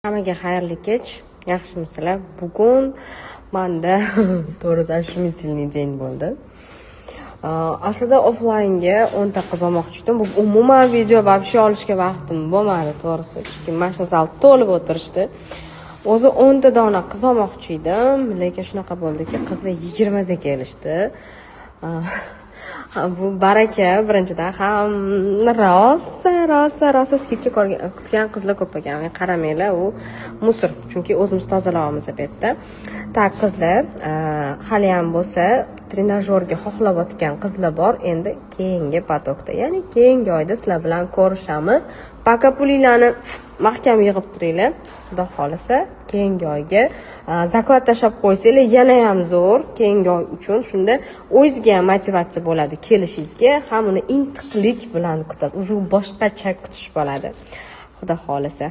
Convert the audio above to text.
Hammaga xayrli kech. Yaxshimisizlar? Bugun manda, to'g'risi, ошеломительный день bo'ldi. Aslida offlaynga 10 ta qiz olmoqchi edim. Bu umuman video вообще olishga vaqtim bo'lmadi, to'g'risi, chunki mana shu zal to'lib o'tirishdi. O'zi 10 ta dona qiz olmoqchi edim, lekin shunaqa bo'ldiki, qizlar 20 ta kelishdi. Bu baraka birinchidan, ham rosa, rosa, rosa скидка kutgan qizlar ko'p ekan. Qaramanglar, u мусор, chunki o'zimiz tozalayapmiz bu yerda. Так, qizlar, haliyam bo'lsa trenajyorga xohlayotgan qizlar bor, endi keyingi поток da, ya'ni keyingi oyda sizlar bilan ko'rishamiz. Пока pulinglarni mahkam yig'ib turinglar, xudo xohlasa, keyingi oyga заклад tashlab qo'ysanglar yanayam zo'r keyingi oy uchun. Shunda o'zingizga ham motivatsiya bo'ladi kelishingizga, ham uni intiqlik bilan kutasiz, уже boshqacha kutish bo'ladi, xudo xohlasa.